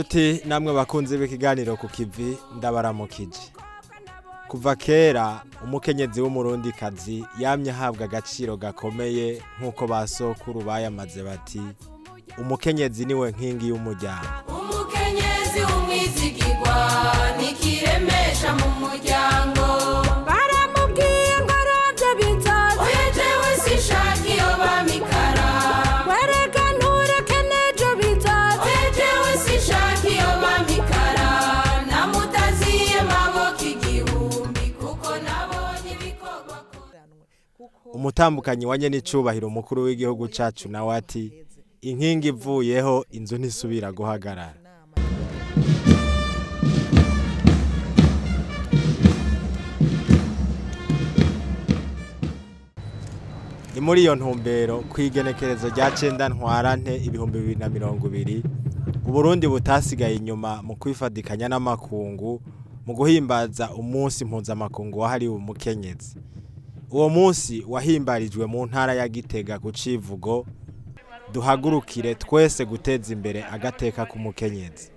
Nshuti namwe bakunzi b'ikiganiro ku kivi, ndabaramukije. Kuva kera umukenyezi w'umurundikazi yamye ahabwa agaciro gakomeye, nk'uko ba sokuru bayamaze bati: "Umukenyezi niwe nkingi y'umuryango." Umukenyezi w'umwizigirwa nikiremesha mu muryango. Baramubwiye ngo arabye bizaza. Oya, jewe sinshaka iyo bamikara. Wereka ntureke n'ejo bizaza. Oya, jewe sinshaka iyo bamikara, namutaziye maboko igihumbi, kuko nabonye ibikorwa. Umutambukanyi wa nyenicubahiro umukuru w'igihugu cacu nawe ati: "Inkingi ivuyeho, inzu ntisubira guhagarara." Ni muri iyo ntumbero, kw'igenekerezo rya 9 Ntwarante 2020, Uburundi butasigaye inyuma mu kwifadikanya n'amakungu mu guhimbaza umunsi mpuzamakungu wahariwe umukenyezi. Uwo munsi wahimbarijwe mu ntara ya Gitega ku civugo: "Duhagurukire twese guteza imbere agateka k'umukenyezi."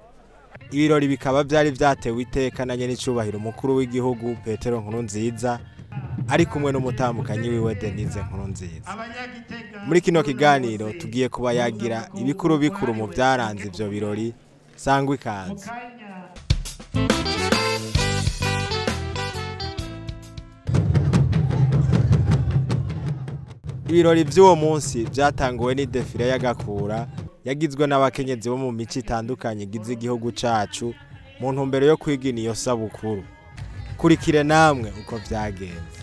Ibirori bikaba vyari vyatewe iteka na nyenicubahiro umukuru w'igihugu Petero Nkurunziza, ari kumwe n'umutambukanyi wiwe Denise Nkurunziza. Muri kino kiganiro tugiye kubayagira ibikuru bikuru mu vyaranze ivyo birori. Sangwa ikaze. Ibirori vy'uwo munsi vyatanguwe n'idefile y'agakura yagizwe n'abakenyezi bo mu mico itandukanye igize igihugu cacu, mu ntumbero yo kwigina iyo sabukuru. Kurikire namwe uko vyagenze.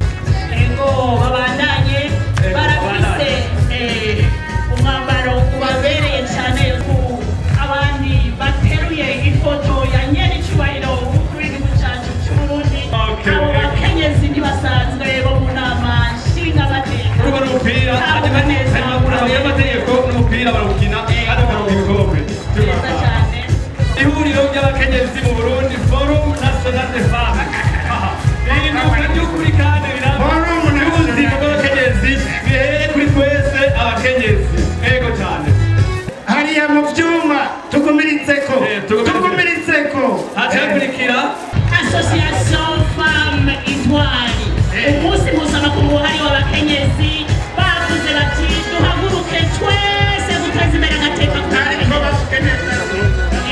Ego, babandanye barafise umwambaro ubabereye cyane, ku abandi bateruye ifoto ya nyenicubahiro umukuru w'igihugu cyacu cy'Uburundi. Abo bakenyezi ntibasanzwe bo mu nama nshingamateka. Urugo n'umupira, Ntabwo neza. Hanyuma abanyamategeko n'umupira barawukina kandi bakaronka ibikombe. Neza cyane. Ihuriro ry'abakenyezi mu Burundi, Forum National des Femmes. Aha. Ihinduka ry'ukuri kandi biramba ry'ubuzima bw'abakenyezi bihere kuri twese abakenyezi. Ego cyane. Hariya mu vyuma tugumiritzeko. Tugumiritzeko. Tugumiritzeko. Hacakurikira Association Femme Intwari, umunsi mpuzamakungu wahariwe abakenyezi, bavuze bati: "Duhaguruke twese guteza imbere agateka Ariko basuke neza.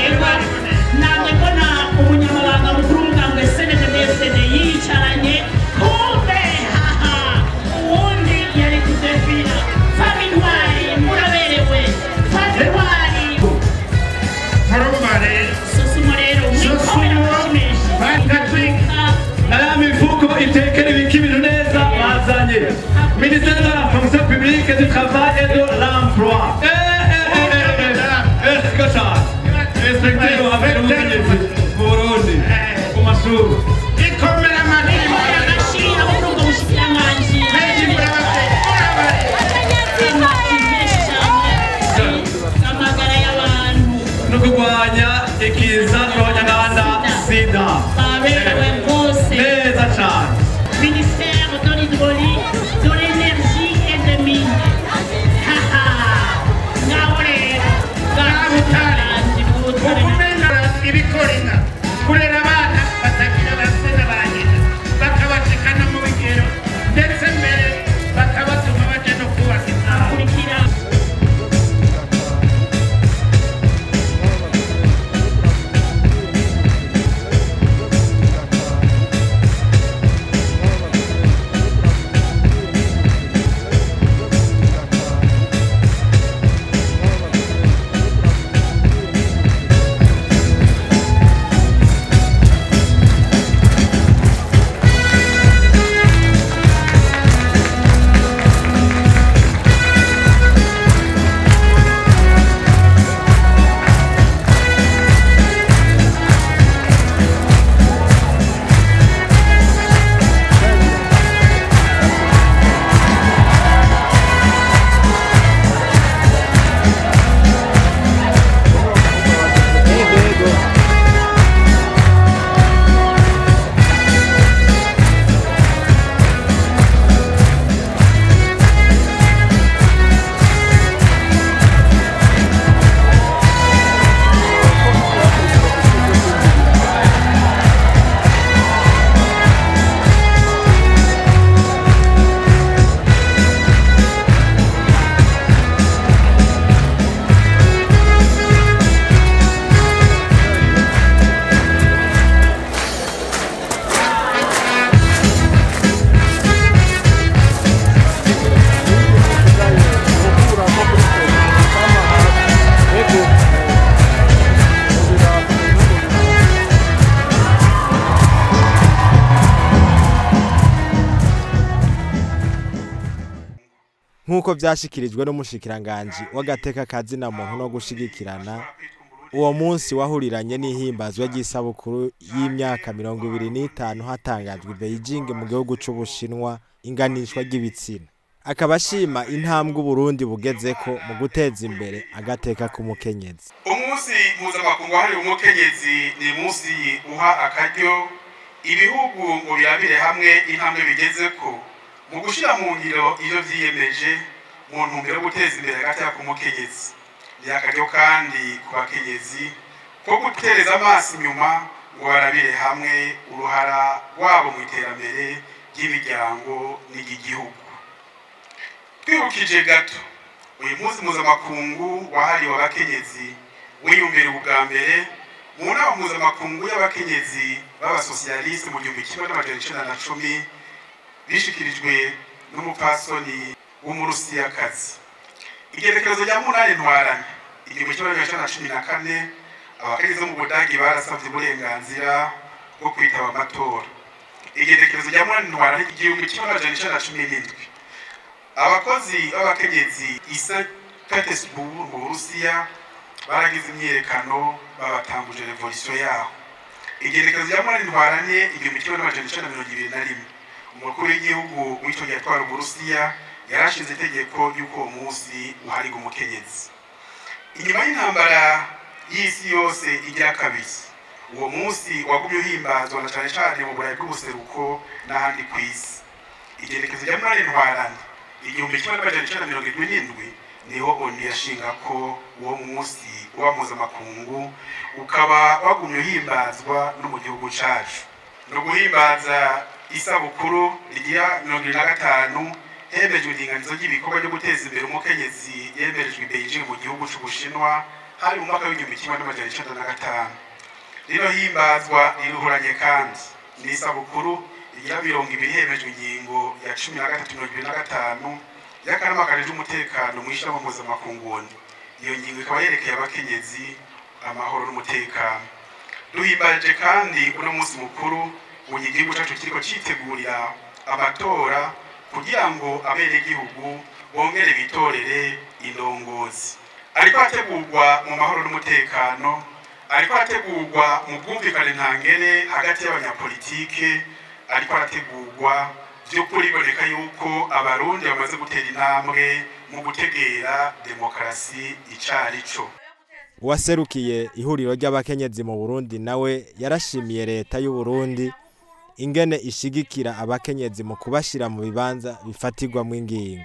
Ego, namwe mbona umunyamabanga mukuru w'umugambwe CNDD-FDD yicaranye, kumbe haha uwundi yari kudefira. Femme Intwari, muraberewe, Femme Intwari. Murumva rero. Sosumo rero mwikomera amashyi menshi. Patrick. Na ya mifuko itekera ibika ibintu neza bazanye. Ministère de la fonction publique, du travail et de l'emploi. Eh, eh, eh, eh, eh. Ego cyane. Inspecteur wa mbere w'ubutegetsi mu Burundi mu mashuri. Ikomera amashyi. Mwikomera amashyi abo muri ubwo bushikiranganji. Menshi murabate. Murabare. Amashyi menshi cyane. Amagara y'abantu. No kurwanya ikiza rw'abanyarwanda sida. Baberewe rwose. Neza cyane. Ministère de l'hydraulique, de l'énergie et des mines. Haha! Ngaho rero, bwa bushikiranganji bw'ubutare. Ukumena ibikora inka, kurera abana batagira ba se na ba nyina, bakabashikana mu bigero, ndetse mbere bakabatuma baja no kubaka izabo. Akurikira. Nk'uko vyashikirijwe n'umushikiranganji w'agateka kazina muntu no gushigikirana, uwo munsi wahuriranye n'ihimbazwa ry'isabukuru y'imyaka 25 hatangajwe i Beijing mu gihugu c'Ubushinwa inganishwa ry'ibitsina. Akaba ashima intambwe Uburundi bugezeko mu guteza imbere agateka k'umukenyezi. Umunsi mpuzamakungu wahariwe umukenyezi ni umunsi uha akaryo ibihugu ngo birabire hamwe intambwe bigezeko mu gushira mu ngiro ivyo vyiyemeje mu ntumbero yo guteza imbere agateka k'umukenyezi. Ni akaryo kandi ku bakenyezi ko gutereza amaso inyuma ngo barabire hamwe uruhara rwabo mu iterambere ry'imiryango n'iry'igihugu. Twibukije gato, uyu munsi mpuzamakungu wahariwe abakenyezi wiyumvira ubwa mbere mu nama mpuzamakungu y'abakenyezi b'abasosiyaliste mu 1910 bishikirijwe n'umupfasoni w'umurusiyakazi. Igerekezo rya 8 Ntwarante 1914 abakenyezi bo mu Budagi barasavye uburenganzira bwo kwitaba amatora. Igerekezo rya 8 Ntwarante 1917 abakozi b'abakenyezi i Saint Petersburg mu Burusiya baragize imyiyerekano babatanguje revolution yaho. Igerekezo rya 8 Ntwarante 1921 umukuru w'igihugu w'ico gihe atwara Uburusiya yarashize itegeko y'uko uwo munsi uharirwa umukenyezi. Inyuma y'intambara y'isi yose igira kabiri, uwo munsi wagumye uhimbazwa na cane cane mu Burayi bw'ubuseruko n'ahandi kw'isi. Igerekezo rya 8 Ntwarante 1977 niho ONU yashinga ko uwo munsi wa mpuzamakungu ukaba wagumye uhimbazwa no mu gihugu cacu. No guhimbaza isabukuru rigira 75 hemejwe indinganizo ry'ibikorwa byo guteza imbere umukenyezi yemerejwe i Beijing mu gihugu c'Ubushinwa hari mu mwaka w'1995. Rino himbazwa riruhuranye kandi n'isabukuru igira 20 hemejwe ingingo ya 1325 y'akanama kajejwe umutekano mw'ishirahamwe mpuzamakungu ONU. Iyo ngingo ikaba yerekeye abakenyezi, amahoro n'umutekano. Duhimbaje kandi uno munsi mukuru mu gihugu cacu kiriko citegurira amatora kugira ngo abenegihugu bongere bitorere indongozi. Ariko ategurwa mu mahoro n'umutekano, ariko ategurwa mu bwumvikane ntangere hagati y'abanyapolitike, ariko arategurwa by'ukuri biboneka yuko abarundi bamaze gutera intambwe mu gutegera demokarasi icarico. Uwaserukiye ihuriro ry'abakenyezi mu Burundi nawe yarashimiye leta y'u Burundi ingene ishigikira abakenyezi mu kubashira mu bibanza bifatirwamwo ingingo.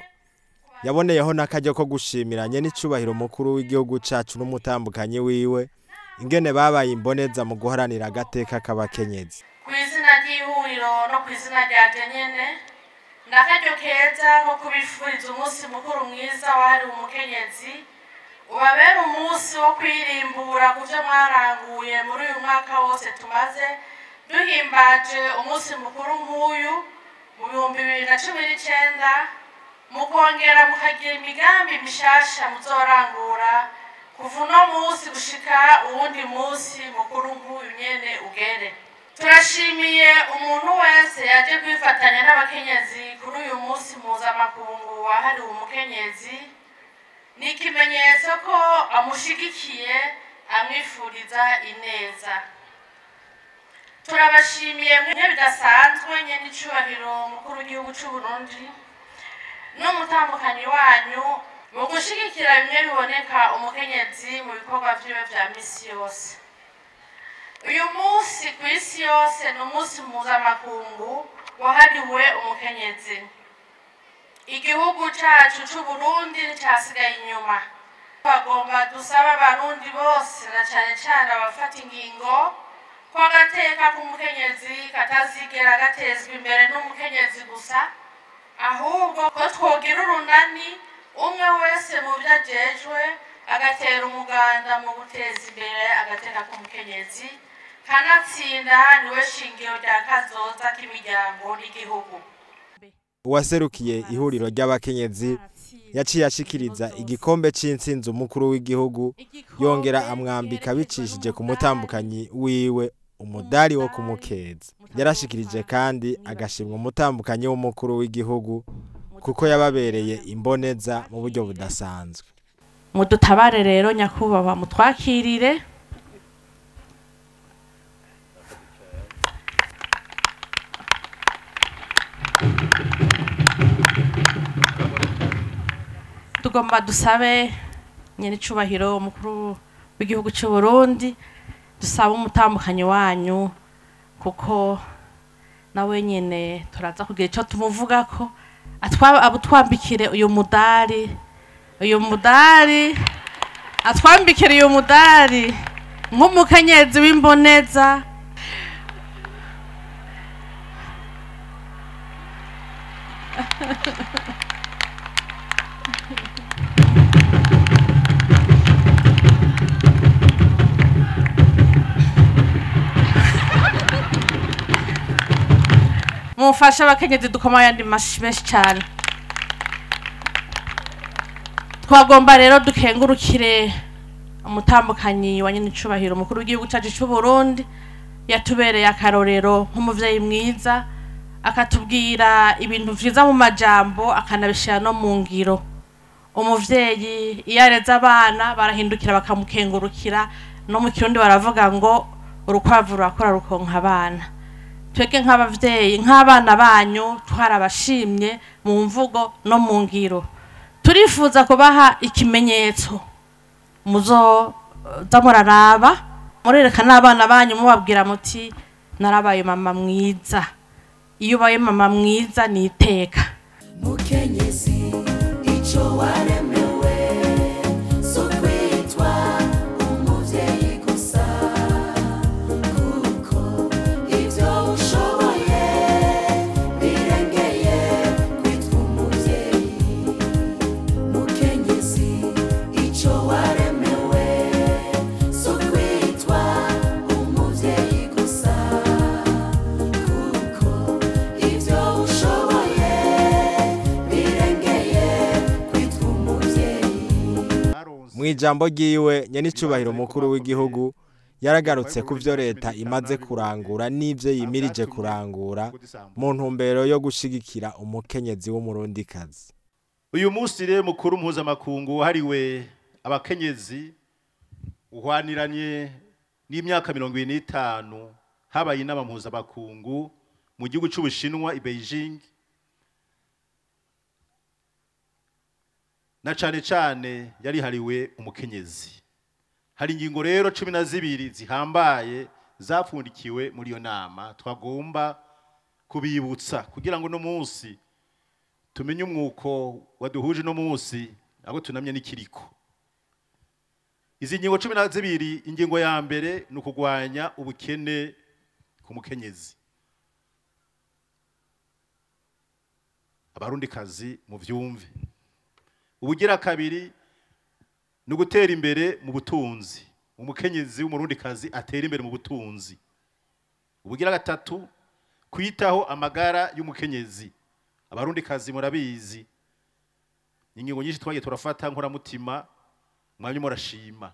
Yaboneyeho n'akaryo ko gushimiranye n'icubahiro mukuru w'igihugu cacu n'umutambukanyi wiwe ingene babaye imboneza mu guharanira agateka k'abakenyezi. Ku izina ry'ihuriro no ku izina ryanje nyene, n'akaryo keza ko kubifuriza umunsi mukuru mwiza wahariwe umukenyezi, ubabera umunsi wo kwirimbura ku vyo mwaranguye muri uyu mwaka wose tumaze duhimbaje umunsi mukuru nk'uyu mu 2019, mukongera mukagira imigambi mishasha muzorangura kuva uno munsi gushika uwundi munsi mukuru nk'uyu nyene ugere. Turashimiye umuntu wese yaje kwifatanya n'abakenyezi kuri uyu munsi mpuzamakungu wahariwe umukenyezi. Ni ikimenyetso ko amushigikiye, amwifuriza ineza. Turabashimiye mwe bidasanzwe nyene icubahiro mukuru w'igihugu c'u Burundi n'umutambukanyi wanyu mu gushigikira bimwe biboneka umukenyezi mu bikorwa vyiwe vya misi yose. Uyu munsi ku isi yose ni umunsi mpuzamakungu wahariwe umukenyezi. Igihugu cacu c'u Burundi nticasigaye inyuma. Bagomba dusaba abarundi bose na cane cane abafata ingingo ko agateka k'umukenyezi katazigera gatezwa imbere n'umukenyezi gusa, ahubwo ko twogira urunani umwe wese mu vyo ajejwe agatera umuganda mu guteza imbere agateka k'umukenyezi, kanatsinda niwe shingiro rya kazoza k'imiryango n'igihugu. Uwaserukiye ihuriro ry'abakenyezi yaciye ashikiriza igikombe c'intsinzi umukuru w'igihugu, yongera amwambika bicishije ku mutambukanyi wiwe umudari wo kumukeza. Yarashikirije kandi agashimwa umutambukanyi w'umukuru w'igihugu kuko yababereye imboneza mu buryo budasanzwe. Mudutabare rero nyakubahwa, mutwakirire. Tugomba dusabe nyenicubahiro umukuru w'igihugu cy'u Burundi, dusabe umutambukanyi wanyu, kuko nawe nyene turaza kugira ico tumuvugako, abutwambikire uyu mudari, atwambikire uyu mudari nk'umukenyezi w'imboneza. Mufasha abakenyezi dukoma ayandi mashi menshi cyane. Twagomba rero dukengurukire umutambukanyi wa nyenicubahiro umukuru w'igihugu cyacu cy'u Burundi, yatubereye akarorero nk'umuvyeyi mwiza, akatubwira ibintu vyiza mu majambo akanabishira no mu ngiro. Umuvyeyi iyo areze abana barahindukira bakamukengurukira, no mu Kirundi baravuga ngo urukwavu rurakora rukonka abana. Twebwe nk'abavyeyi, nk'abana banyu, twarabashimye mu mvugo no mu ngiro. Turifuza kubaha ikimenyetso muzoza muraraba, murereka n'abana banyu, mubabwira muti narabaye mama mwiza. Iyo ubaye mama mwiza ni iteka. Mukenyezi ico waremewe so kwitwa umuvyeyi gusa, kuko ivyo ushoboye birengeye kwitwa umuvyeyi. Mukenyezi ico waremewe so kwitwa umuvyeyi gusa, kuko ivyo ushoboye birengeye kwitwa umuvyeyi. Mu ijambo ryiwe nyenicubahiro umukuru w'igihugu yaragarutse ku vyo leta imaze kurangura n'ivyo yimirije kurangura mu ntumbero yo gushigikira umukenyezi w'umurundikazi. Uyu munsi rero mukuru mpuzamakungu wahariwe abakenyezi uhwaniranye n'imyaka 25 habaye inama mpuzamakungu mu gihugu c'Ubushinwa i Beijing, na cane cane yarihariwe umukenyezi. Hari ingingo rero 12 zihambaye zapfundikiwe muri iyo nama twagomba kubibutsa kugira ngo no munsi tumenye umwuko waduhuje no munsi abo tunamye n'ikiriko. Izi ngingo 12, ingingo ya mbere ni ukugwanya ubukene ku mukenyezi. Abarundikazi mu vyumve. Ubugira kabiri ni ugutera imbere mu butunzi. Umukenyezi w'umurundikazi atera imbere mu butunzi. Ubugira gatatu, kwitaho amagara y'umukenyezi. Abarundikazi murabizi, ingingo nyinshi twagiye turafata nkoramutima, mwamye murashima.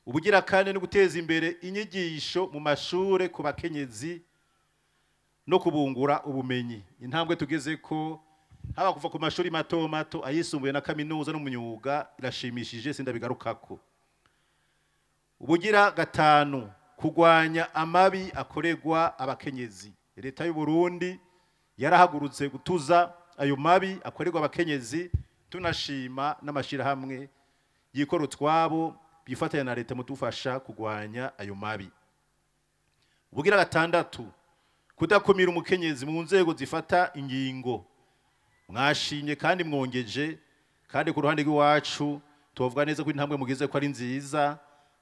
Ubugira kane ni guteza imbere inyigisho mu mashure ku bakenyezi no kubungura ubumenyi. Intambwe tugeze ko haba kuva ku mashuri mato mato ayisumbuye na kaminuza no mu myuga irashimishije, sindabigarukako. Ubugira gatanu, kugwanya amabi akoregwa abakenyezi. Leta y'u Burundi yarahagurutse gutuza ayo mabi akorerwa abakenyezi, tunashima n'amashirahamwe yikora utwabo bifatanya na leta mudufasha kugwanya ayo mabi. Ubugira gatandatu, kudakumira umukenyezi mu nzego zifata ingingo. Mwashimye kandi mwongeje, kandi ku ruhande rw'iwacu tuvuga neza ko intambwe mugize ko ari nziza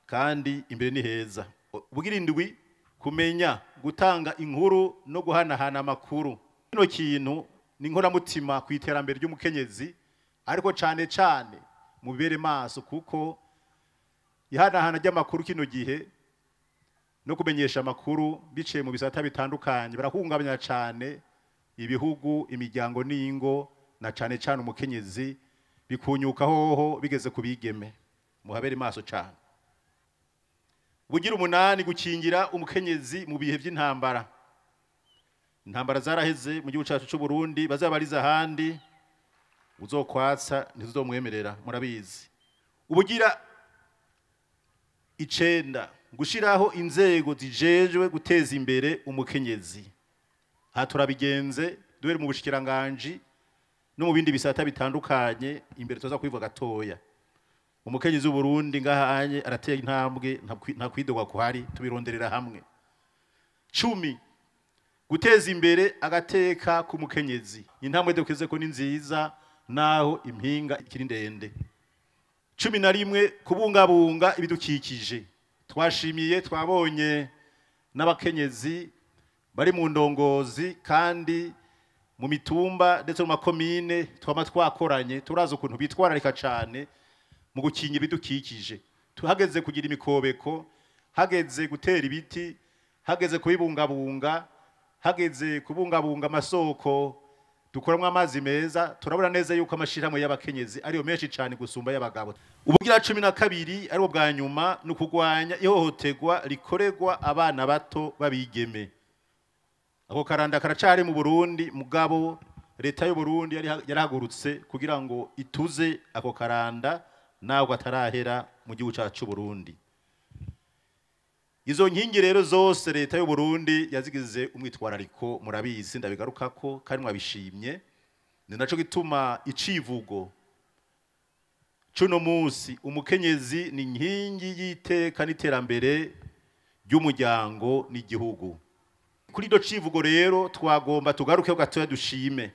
kandi imbere ni heza. Ubugira indwi, kumenya gutanga inkuru no guhanahana amakuru. Kino kintu ni inkoramutima ku iterambere ry'umukenyezi, ariko cane cane mubere maso, kuko ihanahana ry'amakuru kino gihe no kumenyesha amakuru biciye mu bisata bitandukanye barahungabanya cane ibihugu, imiryango n'ingo, na cane cane umukenyezi, bikunyuka hoho bigeze kubigeme. Muhabere maso cane. Bugira umunani, gukingira umukenyezi mu bihe by'intambara. Intambara zaraheze mu gihugu cyacu cy'u Burundi, bazabariza ahandi. Uzokwatsa ntizomwemerera, murabizi. Ubugira 9, gushiraho inzego zijejwe guteza imbere umukenyezi. Aha turabigenze duhere mu bushikiranganji no mu bindi bisata bitandukanye, imbere tuza kwivuga gatoya. Umukenyezi w'Uburundi ngahanye arateye intambwe, nta kwidogwa kuhari, tubironderera hamwe. 10, guteza imbere agateka k'umukenyezi. Intambwe dukize ko ni nziza naho impinga ikiri ndende. 11, kubungabunga ibidukikije. Twashimiye, twabonye n'abakenyezi bari mu ndongozi kandi mu mitumba ndetse mu makomine twama twakoranye, turazi ukuntu bitwararika cane mu gukingira ibidukikije. Tuhageze kugira imikobeko, hageze gutera ibiti, hageze kubibungabunga, hageze kubungabunga amasoko dukuramwo amazi meza. Turabona neza yuko amashirahamwe y'abakenyezi ariyo menshi cane gusumba y'abagabo. Ubugira 12 ari bwa nyuma, ni ukugwanya ihohoterwa rikorerwa abana bato babigeme. Ako karanda karacari mu Burundi, mugabo leta y'u Burundi yarahagurutse kugira ngo ituze ako karanda naho gatarahera mu gihugu cacu Burundi. Izo nkingi rero zose leta y'u Burundi yazigize umwitwarariko, murabizi, ndabigarukako kandi mwabishimye. Ni naco gituma icivugo cuno munsi, umukenyezi ni inkingi y'iteka n'iterambere ry'umuryango n'igihugu. Kuri iryo civugo rero twagomba tugaruke gatoya dushime,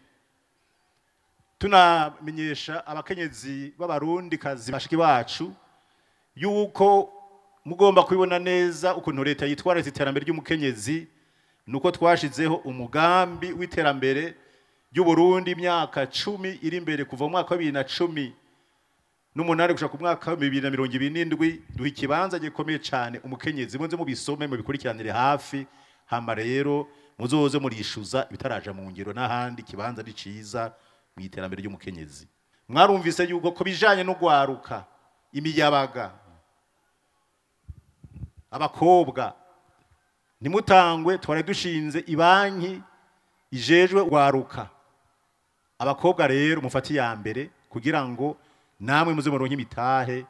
tunamenyesha abakenyezi b'abarundi kazi bashiki bacu yuko mugomba kubibona neza ukuntu leta yitwararitse iterambere ry'umukenyezi. Nuko twashizeho umugambi w'iterambere ry'u Burundi imyaka 10 iri imbere, kuva mu mwaka wa 2018 gushika ku mwaka wa 2027, duha ikibanza gikomeye cane umukenyezi. Muze mubisome, mubikurikiranire hafi, hama rero muzoze murishuza ibitaraja mu ngiro n'ahandi. Ikibanza ni ciza mu iterambere ry'umukenyezi. Mwarumvise yuko ko bijanye no gwaruka, imiyabaga, abakobwa, ntimutangwe, twari dushinze ibanki ijejwe gwaruka. Abakobwa rero mufati ya mbere kugira ngo namwe muze muronke imitahe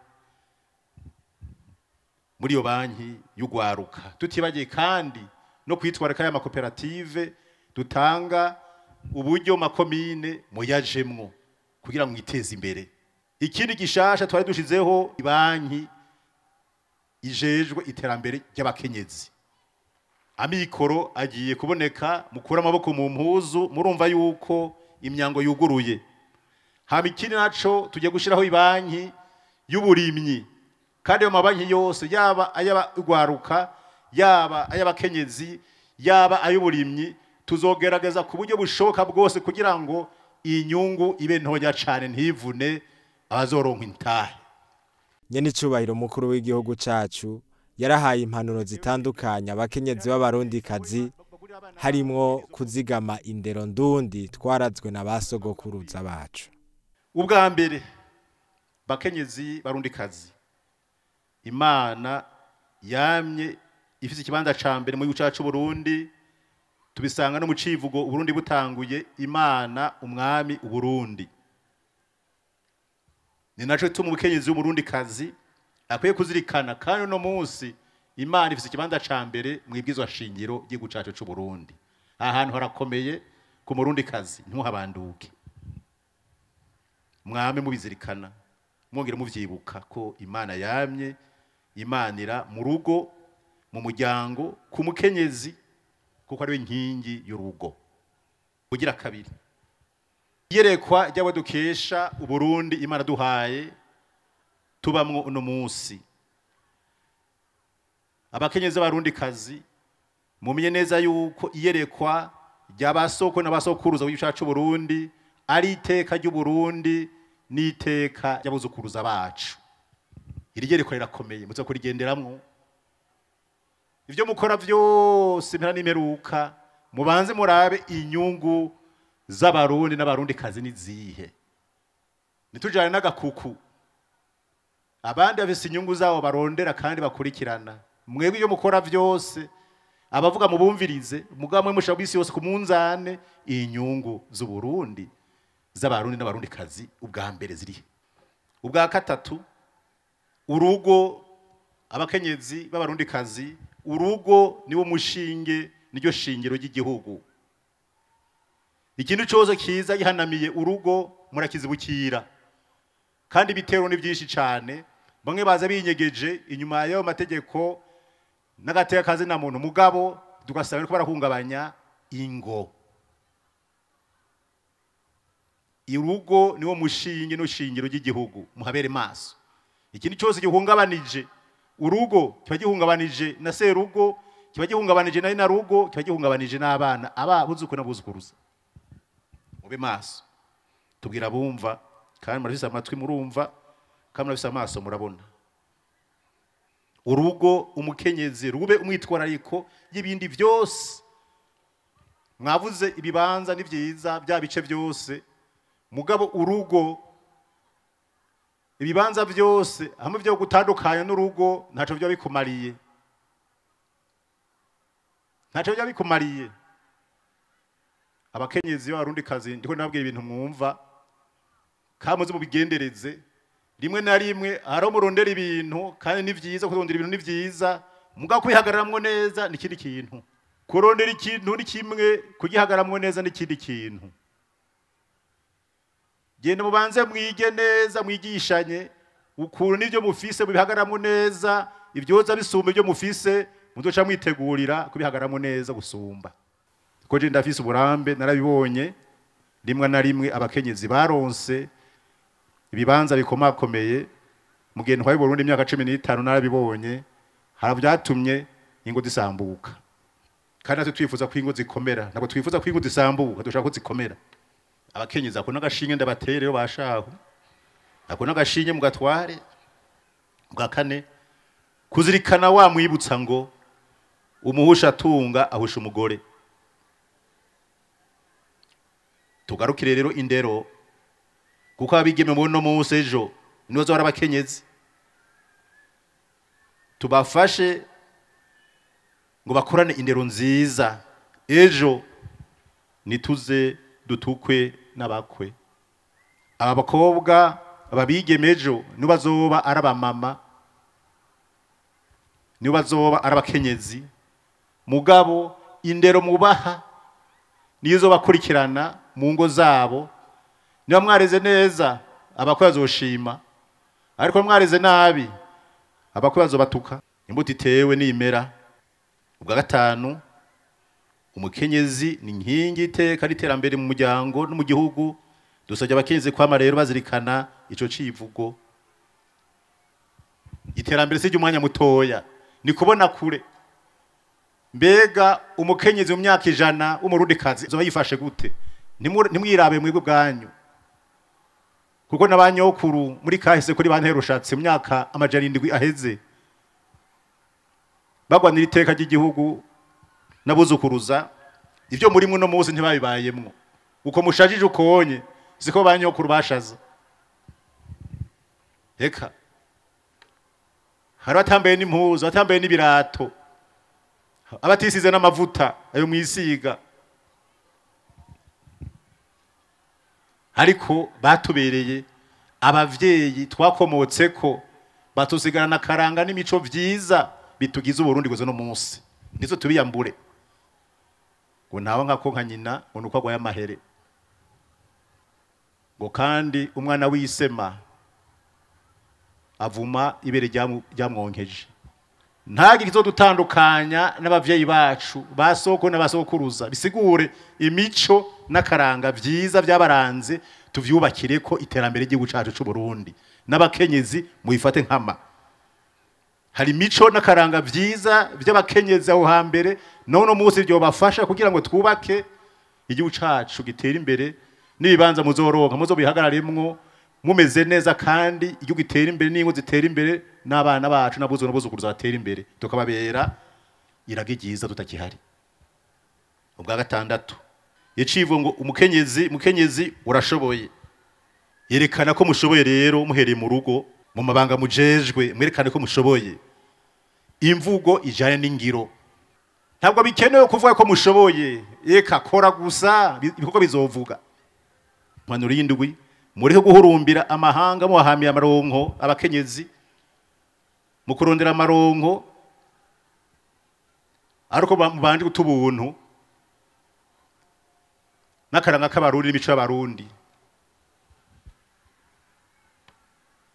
muri iyo banki y'ugwaruka. Tutibagiye kandi no kwitwararika ya makoperative dutanga uburyo makomine muyajemwo kugira ngo mwiteze imbere. Ikindi gishasha twari dushizeho ibanki ijejwe iterambere ry'abakenyezi. Amikoro agiye kuboneka, mukura amaboko mu mpuzu, murumva yuko imyango yuguruye. Hama ikindi naco, tugiye gushiraho ibanki y'uburimyi, kandi ayo mabanki yose, yaba ay'abagwaruka, yaba ay'abakenyezi, yaba ay'uburimyi, tuzogerageza ku buryo bushoboka bwose kugira ngo inyungu ibe ntoya cane, ntivune abazoronka intahe. Nyenicubahiro mukuru w'igihugu cacu yarahaye impanuro zitandukanye abakenyezi b'abarundikazi, harimwo kuzigama indero ndundi twarazwe na ba sogokuruza bacu. Ubwa mbere, bakenyezi barundikazi, Imana yamye ifise ikibanza ca mbere mu gihugu cacu Burundi. Tubisanga no mu civugo Uburundi butanguye, Imana umwami Uburundi. Ni naco gituma umukenyezi w'umurundikazi akwiye kuzirikana, kandi uno munsi Imana ifise ikibanza ca mbere mu ibwizwa shingiro ry'igihugu cacu c'u Burundi. Aha hantu harakomeye ku murundikazi, ntuhabanduke. Mwame mubizirikana, mwongere muvyibuka ko Imana yamye imanira mu rugo, mu muryango, ku mukenyezi, kuko ariwe nkingi y'urugo. Kugira kabiri, iyerekwa ry'abo dukesha Uburundi Imana duhaye tubamwo uno munsi. Abakenyezi b'abarundikazi, mumenye neza yuko iyerekwa ry'abasoko n'abasokuruza b'igihugu cacu Burundi ari iteka ry'Uburundi n'iteka ry'abuzukuruza bacu. Iri yerekwa rirakomeye, muze kurigenderamwo. Ivyo mukora vyose impera n'imperuka, mubanze murabe inyungu z'abarundi n'abarundikazi nizihe. Nitujane n'agakuku, abandi bafise inyungu zabo barondera kandi bakurikirana. Mwebwe iyo mukora vyose, abavuga mubumvirize, mugamwe mushaka bisi yose ku munzane inyungu z'Uburundi z'abarundi n'abarundikazi ubwa mbere zirihe? Ubwa gatatu, urugo, abakenyezi b'abarundikazi, urugo niwo mushinge, niryo shingiro ry'igihugu. Ikintu cyose kiza gihanamiye urugo murakizibukira, kandi ibitero ni byinshi cyane. Bamwe baza binyegeje inyuma y'ayo mategeko n'agateka kazina muntu, mugabo tugasanga ko barahungabanya ingo. Urugo niwo mushinge n'ushingiro ry'igihugu, muhabere maso. Ikintu cyose gihungabanije urugo kiba gihungabanije na serugo, kiba gihungabanije na inarugo, kiba gihungabanije n'abana, abuzukuru n'abuzukuruza. Mube maso. Tubwira abumva, kandi murafise amatwi murumva, kandi murafise amaso murabona. Urugo, umukenyezi rube umwitwarariko y'ibindi byose. Mwavuze ibibanza ni byiza bya bice byose, mugabo urugo, ibibanza byose hamwe byo gutandukanya n'urugo ntaco byo bikumariye, ntaco byo bikumariye. Abakenyezi b'abarundi kazi, ndiko nababwira ibintu mwumva kamuze mubigendereze. Rimwe na rimwe haro murondera ibintu, kandi ni vyiza kurondera ibintu, ni vyiza, mugabo kwihagararamwo neza ni ikindi kintu. Kurondera ikintu ni kimwe, kugihagararamwo neza ni ikindi kintu. Genda mubanze mwige neza, mwigishanye ukuntu n'ivyo mufise mubihagararamwo neza, ibyoza bisumba ibyo mufise muzoca mwitegurira kubihagararamwo neza gusumba. Kuko je ndafise uburambe, narabibonye rimwe na rimwe abakenyezi baronse ibibanza bikomakomeye mu gihe ntwaye Burundi imyaka 15, narabibonye hari byatumye ingo zisambuka. Kandi natwe twifuza ko ingo zikomera, ntabwo twifuza ko ingo zisambuka, dushaka ko zikomera. Abakenyezi ako n'agashinge ndabatere yo bashaho, ako n'agashinge mugatware. Bwa kane, kuzirikana wa mwibutsa ngo umuhusha atunga ahusha umugore. Tugarukire rero indero, kuko abigeme mu no munsi ejo nibo zora abakenyezi. Tubafashe ngo bakorane indero nziza, ejo nituze dutukwe n'abakwe. Aba bakobwa ababigeme ejo nibo bazoba ari abamama, nibo bazoba ari abakenyezi. Mugabo indero mubaha nizo bakurikirana mu ngo zabo. Niba mwareze neza abakwe bazoshima, ariko mwareze nabi abakwe bazobatuka. Imbuto itewe nimera. Ubwa gatanu, umukenyezi ni inkingi iteka n'iterambere mu muryango no mu gihugu. Dusabye abakenyezi kwama rero bazirikana ico civugo. Iterambere si ry'umwanya mutoya, ni kubona kure. Mbega umukenyezi mu myaka 100 w'umurundikazi azoba yifashe gute? Ntimwirabe mwebwe bwanyu, kuko n'abanyokuru muri kahise kuri banterushatse mu myaka 700 aheze bagwanira iteka ry'igihugu n'abuzukuruza. Ivyo muri muno munsi ntibabibayemwo, uko mushajije ukonye siko banyokuru bashaza. Eka hari abatambaye n'impuzu, abatambaye n'ibirato, abatisize n'amavuta ayo mwisiga, ariko batubereye abavyeyi twakomotseko, batusigarana karanga n'imico vyiza bitugize Uburundi guzo no munsi. Nizo tubiyambure ngo ntawe nkako nka nyina ngo nuko agwaye amahere, ngo kandi umwana w'isema avuma ibere ryamwonkeje. Ntagire kizodutandukanya n'abavyeyi bacu basoko n'abasokuruza, bisigure imico n'akaranga vyiza byabaranze, tuvyubakire ko iterambere ry'igihugu cacu c'u Burundi. N'abakenyezi muyifate nkama. Hari imico n'akaranga vyiza by'abakenyezi aho hambere, none munsi byo bafasha kugira ngo twubake igihugu cacu gitere imbere. N'ibibanza muzoronka muzobihagararemwo mumeze neza, kandi igihugu gitera imbere n'ingo zitera imbere, n'abana bacu n'abuzu n'abuzukuruza batera imbere, tukababera irage ryiza tutakihari. Ubwa gatandatu, Icivugo ngo umukenyezi, mukenyezi urashoboye. Yerekana ko mushoboye rero muhereye mu rugo, mu mabanga mujejwe, mwerekane ko mushoboye. Imvugo ijanye n'ingiro. Ntabwo bikenewe kuvuga ko mushoboye, eka kora gusa ibikorwa bizovuga. Impanuro y'indwi, mureke guhurumbira amahanga muhahamiye amaronko abakenyezi, mu kurondera amaronko ariko mubanje guta ubuntu n'akaranga k'abarundi n'imico y'abarundi.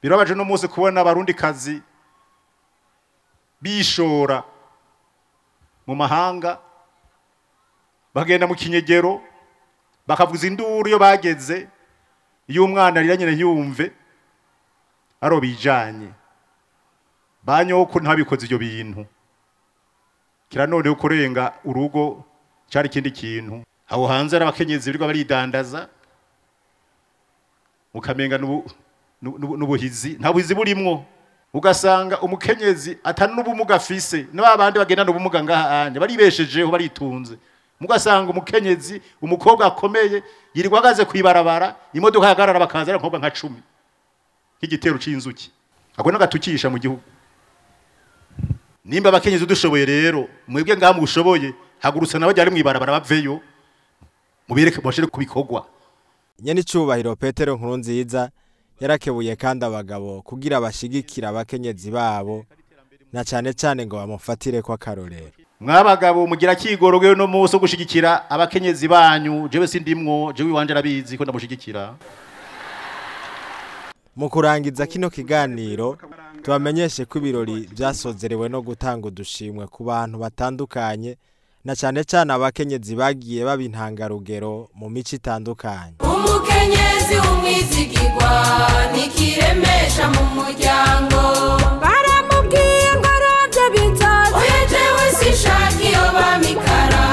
Birabaje no munsi kubona abarundi kazi bishora mu mahanga, bagenda mu kinyegero bakavuza induru iyo bageze, iyo umwana arira nyine yumve aro bijanye banyoko ntabikoze ibyo bintu. Kira none ukurenga urugo cari ikindi kintu. Aho hanze arabakenyezi birirwa baridandaza ukamenga n'ubuhizi, nta buhizi burimwo. Ugasanga umukenyezi atari n'ubumuga afise, n'abandi bagenda n'ubumuga ngaha anje baribeshejeho baritunze. Mugasanga umukenyezi umukobwa akomeye yirirwa agaze kwibarabara, imodoka yagarara bakaza ari abakobwa nka 10 nk'igitero c'inzuki. Ako nagatukisha mu gihugu. Nimba abakenyezi dushoboye rero, mwebwe ngaha mushoboye, hagurutsa nabo ari mwibarabara baveyo, mubereke bashire kubikogwa. Nyenicubahiro Petero Nkurunziza yarakebuye kandi abagabo kugira bashigikira abakenyezi babo, na cane cane ngo bamufatire kwa karorero. Mwabagabo mugira kigoroge no muso gushigikira abakenyezi banyu, jewe sindimwo, jewe iwanje arabizi ko ndamushigikira. Mu kurangiza kino kiganiro tubamenyeshe ko ibirori byasozerewe no gutanga udushimwe ku bantu batandukanye, na cane cane abakenyezi bagiye babintangarugero mu mico itandukanye. Umukenyezi umwizigirwa nikiremesha mu muryango, baramubwiye ngo arabye bizaza, oya jewe sinshaka iyo bamikara,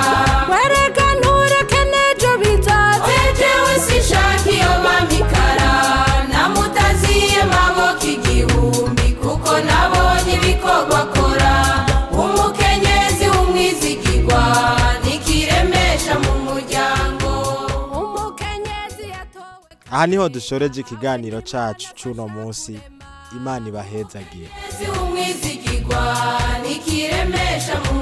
wereka ntureke n'ejo bizaza, oya jewe sinshaka iyo bamikara, namutaziye maboko igihumbi kuko nabonye ibikorwa akora. Umukenyezi umwizigirwa nikiremesha mu muryango. Umukenyezi yatowe. Aha niho dushoreje ikiganiro cacu c'uno munsi. Imana ibahezagire. Umukenyezi umwizigirwa nikiremesha mu